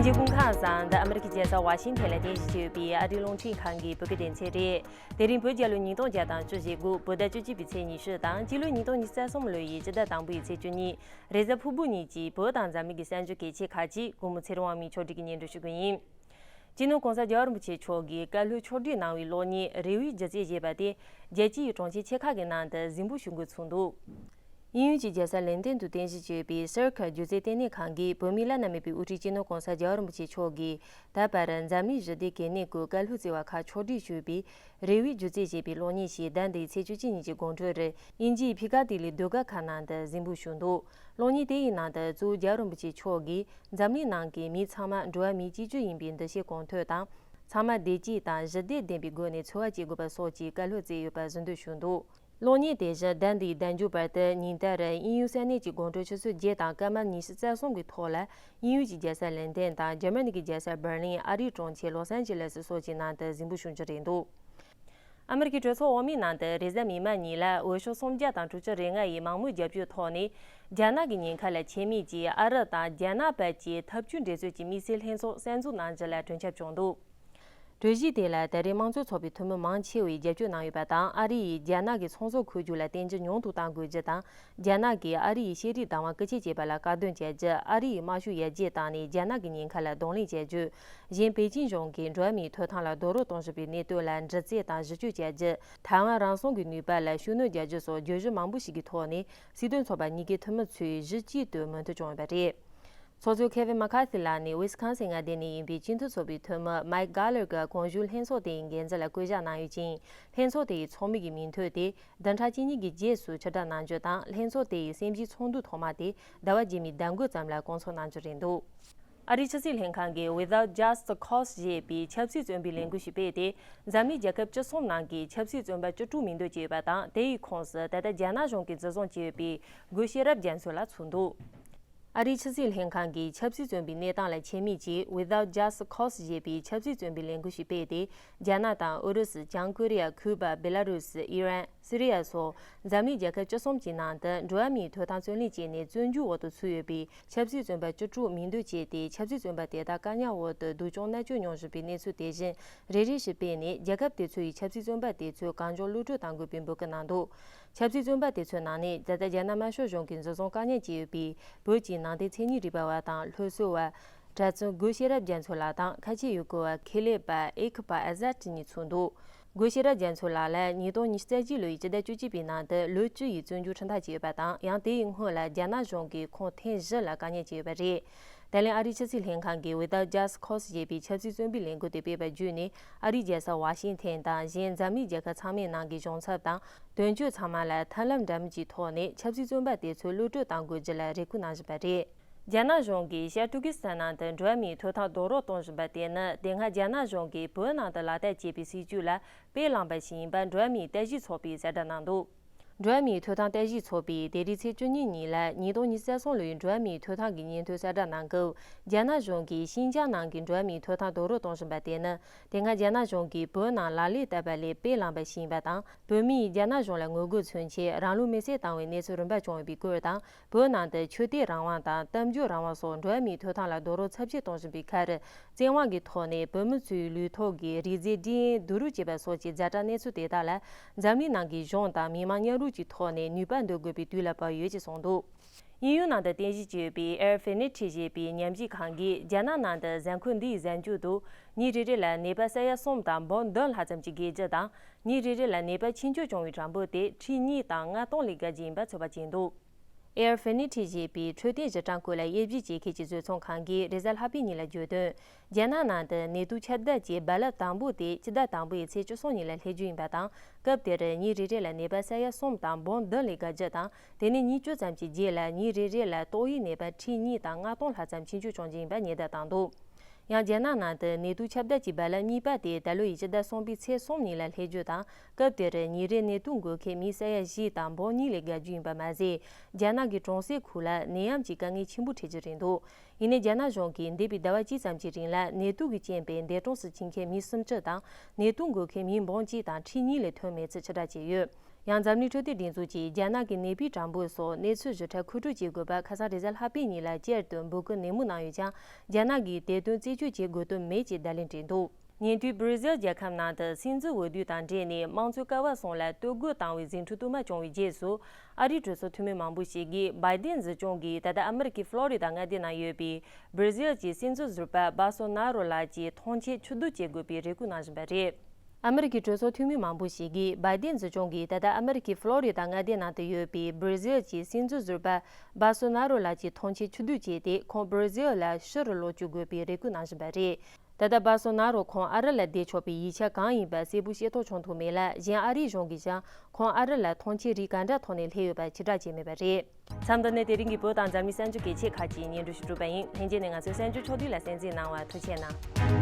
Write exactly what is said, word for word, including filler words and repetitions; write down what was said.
ཁྱེད་སྐུ་ཁམས་བཟང་། འདི་ཨ་མི་རི་ཀའི་རྒྱལ་ས་ཝ་ཤིང་ཐན་ལ་རྟེན་གཞི་བྱས་ཡོད་པའི་ཨ་རིའི་རླུང་འཕྲིན་ཁང་གི་བོད་སྐད་སྡེ་ཚན་རེད། དེ་རིང་བོད་རྒྱལ་ལོ་ཉིས་སྟོང་བརྒྱ་དང་བཅུ་ཞེ་དགུ་བོད་ཟླ་བཅུ་གཅིག་པའི་ཚེས་ཉི་ཤུ་དང་སྤྱི་ལོ་ཉིས་སྟོང་ཉི་ཤུ་རྩ་གསུམ་ལོ་ཡི་སྤྱི་ཟླ་དང་པོའི་ཚེས་བཅུ་གཉིས། རེས་གཟའ་ཕུར་བུ་ཉིན་གྱི་བོད་དང་འཛམ་གླིང་གི་གསར་འགྱུར་གལ་ཆེ་ཁག་ཅིག་གུང་མོ་ཚེ་རིང་དབང་མོས་ཕྱོགས་སྒྲིག་གིས་སྙན་སྒྲོན་ཞུ་གི་ཡིན། སྤྱི་ནོར་༸གོང་ས་༸རྒྱལ་བ་རིན་པོ་ཆེ་མཆོག་གིས་བཀའ་སློབ་ཕྱོགས་སྒྲིག་གནང་བའི་གློག་བརྙན་རེ་བའི་སྒྱུ་རྩལ་ཞེས་པ་དེ་རྒྱལ་སྤྱིའི་གྲོང་ཁྱེར་ཆེ་ཁག་གི་ནང་དུ་གཟིགས་འབུལ་ཞུ་འགོ་ཚུགས་འདུག་དབྱིན་ཡུལ་གྱི་རྒྱལ་ས་ལན་ཏན་དུ་རྟེན་གཞི་བྱས་པའི་སར་ཁ་སྒྱུ་རྩལ་ལྟེ་གནས་ཁང་གིས་བོད་མིའི་བླ་ན་མེད་པའི་དབུ་ཁྲིད་སྤྱི་ནོར་༸གོང་ས་༸རྒྱལ་བ་རིན་པོ་ཆེ་མཆོག་གིས་ད་བར་འཛམ་གླིང་ཞི་བདེའི་གལ་གནད་སྐོར་བཀའ་སློབ་སྩལ་བ་ཁག་ཕྱོགས་སྒྲིག་ཞུས་པའི་རེ་བའི་སྒྱུ་རྩལ་ཞེས་པའི་གློག་བརྙན་ཞིག་ཟླ་འདིའི་ཚེས་བཅུ་གཅིག་ཉིན་གྱི་དགོང་དྲོ་རུ་དབྱིན་ཇིའི་ཕི་ཀ་ཏི་ལི་ཟློས་གར་ཁང་ནང་དུ་གཟིགས་འབུལ་ཞུས་འདུག་གློག་བརྙན་དེ་ཡི་ནང་དུ་གཙོ་བོ་རྒྱལ་བ་རིན་པོ་ཆེ་མཆོག་གིས་འཛམ་གླིང་ནང་གི་མི་ཚང་མ་འགྲོ་བ་མིའི་གཅིག་གྱུར་ཡིན་པའི་འདུ་ཤེས་གོང་འཕེལ་དང་། ཚང་མ་བདེ་སྐྱིད་དང་ཞི་བདེ་ལྡན་པའི་སྒོ་ནས་འཚོ་བ་སྐྱེལ་དགོས་པ་སོགས་ཀྱི་བཀའ་སློབ་སྩལ་ཡོད་པ་གཟིགས་འདོད་ཞུས་འདུག་གློག་བརྙན་དེ་བཞིན་ཟླ་འདིའི་ཟླ་མཇུག་བར་དུ་ཉིན་ལྟར་དབྱིན་ཡུལ་ས་གནས་ཀྱི་དགོང་དྲོ་ཆུ་ཚོད་བརྒྱད་དང་སྐར་མ་ཉི་ཤུ་རྩ་གསུམ་གྱི་ཐོག་ལ་དབྱིན་ཡུལ་གྱི་རྒྱལ་ས་ལན་ཏན་དང་འཇར་མ་ནི་གི་རྒྱལ་ས་འབར་ལིན། ཨ་རིའི་གྲོང་ཁྱེར་ལོས་ཨན་ཇི་ལེ་སི་སོགས་ཀྱི་ནང་དུ་གཟིགས་འབུལ་ཞུ་རྒྱུ་རེད་འདུག་ཨ་མི་རི་ཀའི་གྲོས་ཚོགས་འོག་མའི་ནང་དུ་རེས་གཟའ་མིག་དམར་ཉིན་ལ་འོས་ཤོག་སུམ་བརྒྱ་དང་དྲུག་ཅུ་རེ་ལྔ་ཡི་མང་མོས་རྒྱབ་སྐྱོར་ཐོག་ནས། རྒྱ་ནག་གི་ཉེན་ཁ་ལ་ཆེད་དམིགས་ཀྱིས་ཨ་རི་དང་རྒྱ་ནག་བར་གྱི་འཐབ་ཇུས་འགྲན་རྩོད་ཀྱི་དམིགས་བསལ་ལྷན་ཚོགས་གསར་འཛུགས་གནང་རྒྱུ་ལ་གྲོས་འཆར་བྱུང་འདུག་གྲོས་གཞི་དེ་ལ་ད་རེས་དམངས་གཙོ་ཚོགས་པའི་འཐུས་མི་མང་ཆེ་བས་རྒྱབ་སྐྱོར་གནང་ཡོད་པ་དང་། ཨ་རི་ཡིས་རྒྱ་ནག་གི་ཚོང་ཟོག་མཁོ་རྒྱུག་ལ་བརྟན་འཇགས་ཉུང་དུ་གཏང་དགོས་རྒྱུ་དང་། རྒྱ་ནག་གིས་ཨ་རི་ཡི་ཤེས་རིག་བདག་དབང་རྐུ་འཁྱེར་བྱེད་པ་ལ་བཀག་སྡོམ་བྱ་རྒྱུ། ཨ་རི་ཡི་དམར་ཤོག་ཡར་རྒྱས་བཏང་ནས་རྒྱ་ནག་གི་ཉེན་ཁ་ལ་གདོང་ལེན་བྱ་རྒྱུ། གཞན་པེ་ཅིན་གཞུང་གིས་འགྲོ་བ་མིའི་ཐོབ་ཐང་ལ་རྡོག་རོལ་གཏོང་བཞིན་པའི་གནད་དོན་ལ་འདྲི་རྩད་དང་ཞིབ་དཔྱོད་བྱ་རྒྱུ། ཐའེ་ཝན་རང་སྲུང་གི་ནུས་པ་ལ་ཤུགས་སྣོན་རྒྱག་རྒྱུ་སོགས་བརྗོད་གཞི་མང་པོ་ཞིག་གི་ཐོག་ནས་སྲིད་དོན་ཚོགས་པ་གཉིས་ཀའི་འཐུས་མི་ཚོས་གཞི་གཅིག་ཏུ་མོས་མཐུན་བྱུང་ཡོད་པ་རེད། ཚོགས་གཙོ་ཁེ་ཝིན་མ་ཁ་ཐི་ལགས་ནས་ཝི་སི་ཁོན་སིན་མངའ་སྡེ་ནས་ཡིན་པའི་སྤྱི་འཐུས་ཚོགས་པའི་འཐུས་མི་མའིག་གྷ་ལར་གྱི་གོང་ཞུས་ལྷན་ཚོགས་དེ་ཡི་འགན་འཛིན་ལ་བསྐོ་གཞག་གནང་ཡོད་ཅིང་། ལྷན་ཚོགས་དེ་ཡི་ཚོགས་མི་གི་མིང་ཐོ་དེ་བདུན་ཕྲག་གཅིག་གཉིས་ཀྱི་རྗེས་སུ་ཕྱིར་བསྒྲགས་གནང་རྒྱུ་དང་། ལྷན་ཚོགས་དེ་ཡི་གསན་བཞེས་ཚོགས་འདུ་ཐོག་མ་དེ་ཟླ་བ་རྗེས་མའི་ཟླ་མགོ་ཙམ་ལ་སྐོང་ཚོགས་གནང་རྒྱུ་རེད་འདུག་ཨ་རིའི་ཕྱི་སྲིད་ལྷན་ཁང་གིས་Without Just Cause ཞེས་པའི་ཆབ་སྲིད་བཙོན་པའི་ལས་འགུལ་ཞིག་སྤེལ་ཏེ། འཛམ་གླིང་རྒྱལ་ཁབ་བཅུ་གསུམ་ནང་གི་ཆབ་སྲིད་བཙོན་པ་བཅུ་དྲུག་མིང་འདོན་བྱས་ཡོད་པ་དང་། དེ་ཡི་ཁོངས་སུ་ད་ལྟ་རྒྱ་ནག་གཞུང་གིས་འཛིན་བཟུང་བྱས་ཡོད་པའི་སྒོ་ཤེས་རབ་རྒྱ་མཚོ་ལགས་ཚུད་འདུག་ཨ་རིའི་ཕྱི་སྲིད་ལྷན་ཁང་གིས་ཆབ་སྲིད་བཙོན་པའི་གནས་སྟངས་ལ་ཆེད་དམིགས་ཀྱིས་Without Just Cause ཞེས་པའི་ཆབ་སྲིད་བཙོན་པའི་ལས་འགུལ་ཞིག་སྤེལ་ཏེ། རྒྱ་ནག་དང་ཨུ་རུ་སུ། བྱང་ཀོ་རི་ཡ། ཁུ་པ། བེ་ལ་རུ་སི། ཨི་རན། སི་རི་ཡ་སོགས་འཛམ་གླིང་རྒྱལ་ཁབ་བཅུ་གསུམ་གྱི་ནང་དུ་འགྲོ་བ་མིའི་ཐོབ་ཐང་རྩོད་ལེན་བྱས་ནས་བཙོན་འཇུག་འོག་ཏུ་ཚུད་ཡོད་པའི་ཆབ་སྲིད་བཙོན་པ་བཅུ་དྲུག་མིང་འདོན་བྱས་ཏེ། ཆབ་སྲིད་བཙོན་པ་དེ་དག་བཀག་ཉར་འོག་ཏུ་སྡུག་སྦྱོང་མནར་གཅོད་མྱོང་བཞིན་པའི་གནས་ཚུལ་དེ་བཞིན་རེ་རེ་བཞིན་སྤེལ་ནས། རྒྱལ་ཁབ་དེ་ཚོ་ཡི་ཆབ་སྲིད་བཙོན་པ་དེ་ཚོ་གང་མགྱོགས་གློད་གྲོལ་གཏང་དགོས་པའི་འབོད་སྐུལ་གནང་འདུག་ཆབ་སྲིད་བཙོན་པ་དེ་ཚོའི་ནང་ནས་ད་ལྟ་རྒྱ་ནག་དམར་ཤོག་གཞུང་གིས་འཛིན་བཟུང་བཀག་ཉར་བྱས་ཡོད་པའི་བོད་ཀྱི་ནང་བསྟན་མཚན་ཉིད་རིག་པ་བ་དང་སློབ་གསོ་བ། གྲྭ་བཙུན་སྒོ་ཤེས་རབ་རྒྱ་མཚོ་ལགས་དང་། ཁ་ཆེ་ཡུལ་སྐོར་བ་ཁེ་ལེ་པ་ཨེ་ཁི་པ་ཨ་ཟ་ཏི་གཉིས་ཚུད་འདུག་སྒོ་ཤེས་རབ་རྒྱ་མཚོ་ལགས་ལ་ཉིས་སྟོང་ཉི་ཤུ་རྩ་གཅིག་ལོའི་སྤྱི་ཟླ་བཅུ་གཅིག་པའི་ནང་དུ་ལོ་བཅུ་ཡི་བཙོན་འཇུག་ཁྲིམས་ཐག་བཅད་ཡོད་པ་དང་། ཡང་དེ་ཡི་སྔོན་ལ་རྒྱ་ནག་གཞུང་གིས་ཁོང་ཐེངས་བཞི་ལ་བཀག་ཉར་བྱས་ཡོད་པ་རེད། ད་ལན་ཨ་རིའི་ཕྱི་སྲིད་ལྷན་ཁང་གིས་Without Just Cause ཞེས་པའི་ཆབ་སྲིད་བཙོན་པའི་ལས་འགུལ་དེ་སྤེལ་བ་བརྒྱུད་ནས། ཨ་རིའི་རྒྱལ་ས་ཝ་ཤིང་ཐན་དང་གཞན་འཛམ་གླིང་རྒྱལ་ཁབ་ཚང་མའི་ནང་གི་གཞུང་ཚབ་དང་དོན་གཅོད་ཚང་མ་ལ་ཐབས་ལམ་འདྲ་མིན་གྱི་ཐོག་ནས་ཆབ་སྲིད་བཙོན་པ་དེ་ཚོ་གློད་གྲོལ་གཏང་དགོས་རྒྱུ་ལ་རེ་སྐུལ་གནང་བཞིན་པ་རེད། རྒྱ་ནག་གཞུང་གིས་ཤར་ཏུར་ཀི་སི་ཐན་ནང་དུ་འགྲོ་བ་མིའི་ཐོབ་ཐང་རྡོག་རོལ་གཏོང་བཞིན་པ་དེ་ནི། དེ་སྔ་རྒྱ་ནག་གཞུང་གིས་བོད་ནང་དུ་ལག་བསྟར་བྱས་པའི་སྲིད་ཇུས་ལ་དཔེ་བླངས་པ་ཞིག་ཡིན་པ་འགྲོ་བ་མིའི་ལྟ་ཞིབ་ཚོགས་པས་གསལ་བསྒྲགས་གནང་འདུག་འགྲོ་བ་མིའི་ཐོབ་ཐང་ལྟ་ཞིབ་ཚོགས་པས་དེ་རིང་ཚེས་བཅུ་གཉིས་ཉིན་ལ་ཉིས་སྟོང་ཉི་ཤུ་རྩ་གསུམ་ལོའི་འགྲོ་བ་མིའི་ཐོབ་ཐང་གི་སྙན་ཐོ་གསལ་བསྒྲགས་གནང་སྐབས། རྒྱ་ནག་གཞུང་གིས་ཤིན་ཅང་ནང་གི་འགྲོ་བ་མིའི་ཐོབ་ཐང་རྡོག་རོལ་གཏོང་བཞིན་པ་དེ་ནི། དེ་སྔ་རྒྱ་ནག་གཞུང་གིས་བོད་ནང་ལག་ལེན་བསྟར་བ་ལས་དཔེ་བླངས་པ་ཞིག་ཡིན་པ་དང་། བོད་མིས་རྒྱ་ནག་གཞུང་ལ་ངོ་རྒོལ་མཚོན་ཆེད་རང་ལུས་མེར་སྲེག་བཏང་བའི་གནས་ཚུལ་རིམ་པ་བྱུང་ཡོད་པའི་སྐོར་དང་། བོད་ནང་དུ་ཆོས་དད་རང་དབང་དང་གཏམ་བརྗོད་རང་དབང་སོགས་འགྲོ་བ་མིའི་ཐོབ་ཐང་ལ་རྡོག་རོལ་ཚབས་ཆེ་གཏོང་བཞིན་པའི་ཁར། བཙན་དབང་གི་ཐོག་ནས་བོད་མི་ཚོའི་ལུས་ཐོག་གི་རིགས་རྫས་ཌི་ཨེན་ཨེ་བསྡུ་རུབ་བྱས་པ་སོགས་ཀྱི་ཛ་དྲག་གནས་ཚུལ་དེ་དག་ལ། འཛམ་གླིང་ནང་གི་གཞུང་དང་མི་མང་མཉམ་རུབ་ཀྱི་ཐོག་ནས་ནུས་པ་འདོན་དགོས་པའི་དུས་ལ་བབ་ཡོད་ཅེས་གསུངས་འདུག་དབྱིན་ཡུལ་ནང་དུ་རྟེན་གཞི་བྱས་ཡོད་པའི་Airfinity ཞེས་པའི་ཉམས་ཞིབ་ཁང་གིས། རྒྱ་ནག་ནང་དུ་གཟའ་འཁོར་འདིའི་གཟའ་མཇུག་ཏུ་མི་རེ་རེ་ལ་ནད་པ་ས་ཡ་གསུམ་དང་འབུམ་བདུན་ལྷག་ཙམ་ཞིག་འགོས་རྒྱུ་དང་། མི་རེ་རེ་ལ་ནད་པ་ཕྱིན་ཆད་བྱུང་བའི་གྲངས་འབོར་དེ་ཁྲི་གཉིས་དང་ལྔ་སྟོང་ལས་བརྒལ་རྒྱུ་ཡིན་པ་ཚོད་དཔག་བྱས་འདུག Airfinity ཞེས་པའི་འཕྲོད་བསྟེན་ཞི་གྲངས་སྐོར་ལ་དབྱེ་ཞིབ་བྱེད་མཁན་གྱི་བཟོ་ཚོང་ཁང་གིས་རེས་གཟའ་ལྷག་པའི་ཉིན་ལ་བརྗོད་དོན། རྒྱ་ནག་ནང་དུ་ནད་དུག་ཁྱབ་གདལ་གྱི་རྦ་རླབས་དང་པོ་དེ་སྤྱི་ཟླ་དང་པོའི་ཚེས་བཅུ་གསུམ་ཉིན་ལ་སླེབས་རྒྱུ་ཡིན་པ་དང་། སྐབས་དེར་མི་རེ་རེ་ལ་ནད་པ་ས་ཡ་གསུམ་དང་འབུམ་བདུན་ལས་བརྒལ་རྒྱུ་དང་། དེ་ནས་ཉིན་བཅུ་ཙམ་གྱི་རྗེས་ལ་མི་རེ་རེ་ལ་ཏོག་དབྱིབས་ནད་པ་ཁྲི་གཉིས་དང་ལྔ་སྟོང་ལྷག་ཙམ་ཕྱིན་ཆད་བྱུང་རྒྱུ་ཡིན་པ་ཉེན་བརྡ་བཏང་འདུག་ཡང་། རྒྱ་ནག་ནང་དུ་ནད་དུག་ཁྱབ་གདལ་གྱི་རྦ་རླབས་གཉིས་པ་དེ་ད་ལོ་ཡི་སྤྱི་ཟླ་གསུམ་པའི་ཚེས་གསུམ་ཉིན་ལ་སླེབས་རྒྱུ་དང་། སྐབས་དེར་ཉིན་རེར་ནད་དུག་འགོས་མཁན་མི་ས་ཡ་བཞི་དང་འབུམ་གཉིས་ལས་བརྒལ་རྒྱུ་ཡིན་པ་མ་ཟད། རྒྱ་ནག་གི་གྲོང་གསེབ་ཁུལ་ལ་ནད་ཡམས་ཀྱི་དཀའ་ངལ་ཆེན་པོ་འཕྲད་ཀྱི་རེད་འདུག་ཡིན་ནའི་རྒྱ་ནག་གཞུང་གིས་འདས་པའི་ཟླ་བ་གཅིག་ཙམ་གྱི་རིང་ལ་ནད་དུག་གི་རྐྱེན་པས་འདས་གྲོངས་སུ་ཕྱིན་མཁན་མི་སུམ་ཅུ་དང་ནད་དུག་འགོས་མཁན་མི་འབུམ་གཅིག་དང་ཁྲི་གཉིས་ལས་ཐོན་མེད་ཚུལ་ཕྱིར་བསྒྲགས་བྱས་ཡོད། ཡང་འཛམ་གླིང་འཕྲོད་བསྟེན་སྒྲིག་འཛུགས་ཀྱིས་རྒྱ་ནག་གི་ནད་པའི་གྲངས་འབོར་སོགས་གནས་ཚུལ་ཞིབ་ཕྲ་མཁོ་སྤྲོད་བྱེད་དགོས་པ་ཁ་སང་རེས་གཟའ་ལྷག་པའི་ཉིན་ལ་བསྐྱར་དུ་འབོད་སྐུལ་ནན་མོ་གནང་ཡོད་ཀྱང་། རྒྱ་ནག་གིས་དེ་དོན་རྩད་གཅོད་བྱེད་དགོས་དོན་མེད་ཅེས་བརྡ་ལན་སྤྲད་འདུག་ཉེ་དུས་སྦྲ་ཟིལ་རྒྱལ་ཁབ་ནང་དུ་སྲིད་འཛིན་འོས་བསྡུ་དང་འབྲེལ་ནས་དམངས་གཙོའི་ཀ་བ་གསུམ་ལ་གཏོར་རྒོལ་བཏང་བའི་ཟིང་འཁྲུག་དུ་མ་བྱུང་བའི་རྗེས་སུ། ཨ་རིའི་གྲོས་ཚོགས་འཐུས་མི་མང་པོ་ཞིག་གིས་བའི་ཏིན་སྲིད་སྐྱོང་གིས་ད་ལྟ་ཨ་མི་རི་ཀའི་ཕློ་རི་ད་མངའ་སྡེ་ནང་ཡོད་པའི་སྦྲ་ཟིལ་གྱི་སྲིད་འཛིན་ཟུར་པ་སྦ་སོ་ན་རོ་ལགས་ཀྱི་ཐོངས་མཆན་ཕྱིར་བསྡུ་བྱེད་དགོས་པའི་རེ་སྐུལ་གནང་བཞིན་པ་རེད། ཨ་མི་རི་ཀའི་གྲོས་ཚོགས་འཐུས་མི་མང་པོ་ཞིག་གིས་བའི་ཏིན་སྲིད་སྐྱོང་གིས་ད་ལྟ་ཨ་མི་རི་ཀའི་ཕློ་རི་ད་མངའ་སྡེ་ནང་དུ་ཡོད་པའི་སྦྲ་ཟིལ་གྱི་སྲིད་འཛིན་ཟུར་པ་སྦ་སོ་ན་རོ་ལགས་ཀྱི་ཐོངས་མཆན་ཕྱིར་བསྡུ་བྱས་ཏེ། ཁོང་སྦྲ་ཟིལ་ལ་ཕྱིར་ལོག་བཅུག་དགོས་པའི་རེ་སྐུལ་གནང་བཞིན་པ་རེད། ད་ལྟ་སྦ་སོ་ན་རོ་ཁོང་ཨ་རི་ལ་བསྡད་ཆོག་པའི་ཡིག་ཆ་གང་ཡིན་པ་གསལ་པོ་ཤེས་རྟོགས་བྱུང་ཐུབ་མེད་ལ། གཞན་ཨ་རིའི་གཞུང་གིས་ཀྱང་ཁོང་ཨ་རི་ལ་ཐོངས་མཆན་རིགས་ག་འདྲ་ཐོག་ནས་སླེབས་ཡོད་པ་ཕྱིར་བསྒྲགས་བྱས་མེད་པ་རེད། མཚམས་འདི་ནས་དེ་རིང་གི་བོད་དང་འཛམ་གླིང་གསར་འགྱུར་གལ་ཆེ་ཁག་ཅིག་སྙན་སྒྲོན་ཞུ་གྲུབ་པ་ཡིན། ལྷན་རྒྱས་ནས་ང་ཚོའི་གསར་འགྱུར་ཕྱོགས་བསྡུས་ལ་གསན་གཟིགས་གནང་བར་ཐུགས་རྗེ་གནང་།